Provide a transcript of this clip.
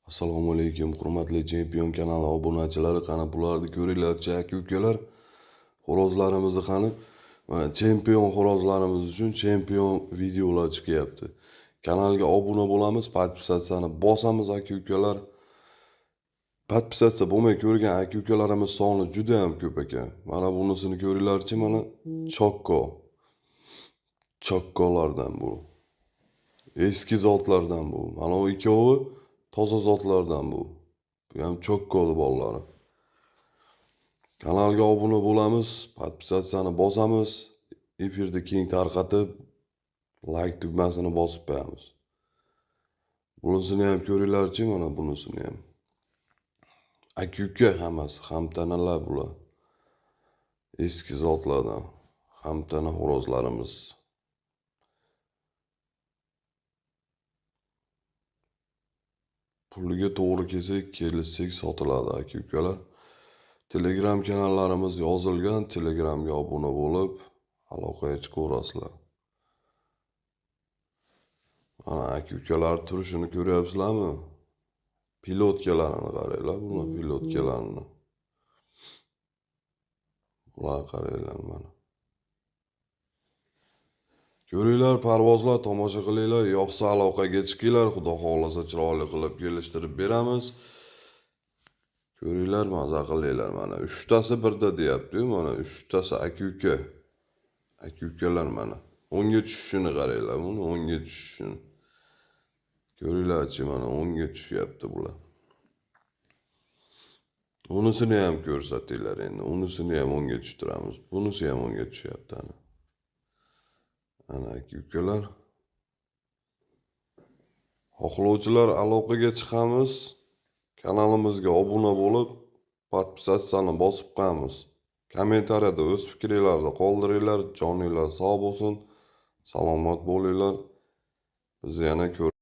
Assalomu alaykum, hurmatli Chempion kanali obunachilari, qani bularni ko'ringlarchi aka-ukalar. Xo'rozlarimizni qani, mana chempion xo'rozlarimiz uchun chempion videolar chiqyapti. Kanalga obuna bo'lamiz, podpisatsiyani bosamiz aka-ukalar. Podpisatsiya bo'lmay ko'rgan aka-ukalarimiz soni juda ham ko'p ekan. Mana bunisini ko'ringlarchi, mana chokko. Chokkolardan bu. Eski zotlardan bu. Mana u ikkovi toza zotlardan bu. Bu ham chokkoli bolalari. Kanalga obuna bo'lamiz, podpisatsiyani bosamiz, efirni keng tarqatib, like tugmasini bosib qo'yamiz. Bunisini ham ko'ringlarchi, mana bunisini ham. Aka-uka hammasi, hamtanalar bular. Eski zotlardan, hamtana xo'rozlarimiz. Puliga to'g'ri kelsak, kelishsak sotiladi aka-ukalar. Telegram kanallarimiz yozilgan, Telegramga obuna bo'lib, aloqaga chiqaverasizlar. Mana aka-ukalar turishini ko'ryapsizlarmi? Pilotkalarini qaranglar, buni pilotkalarini. Bular qaranglar mana. Ko'ringlar, parvozlar, tomosha qilinglar, yoqsa aloqaga chiqinglar, Xudo xohlasa chiroyli qilib kelishtirib beramiz. Ko'ringlar, maza qilinglar mana. Uchtasi birda deyapti-yu, mana uchtasi aka-uka. Aka-ukalar mana. O'ngga tushishini qaranglar, buni o'ngga tushishini. Ko'ringlarchi, mana o'ngga tushyapti bular. Unisini ham ko'rsatinglar endi. Unisini ham o'ngga tushtiramiz. Bunisi ham o'ngga tushyapti ana. Ana aka-ukalar. Xohlovchilar aloqaga chiqamiz. Kanalimizga obuna bo'lib, podpisatsiyani bosib qo'yamiz. Kommentariyada o'z fikringizni qoldiringlar. Joninglar sog' bo'lsin, salomat bo'linglar. Biz yana ko'rishamiz.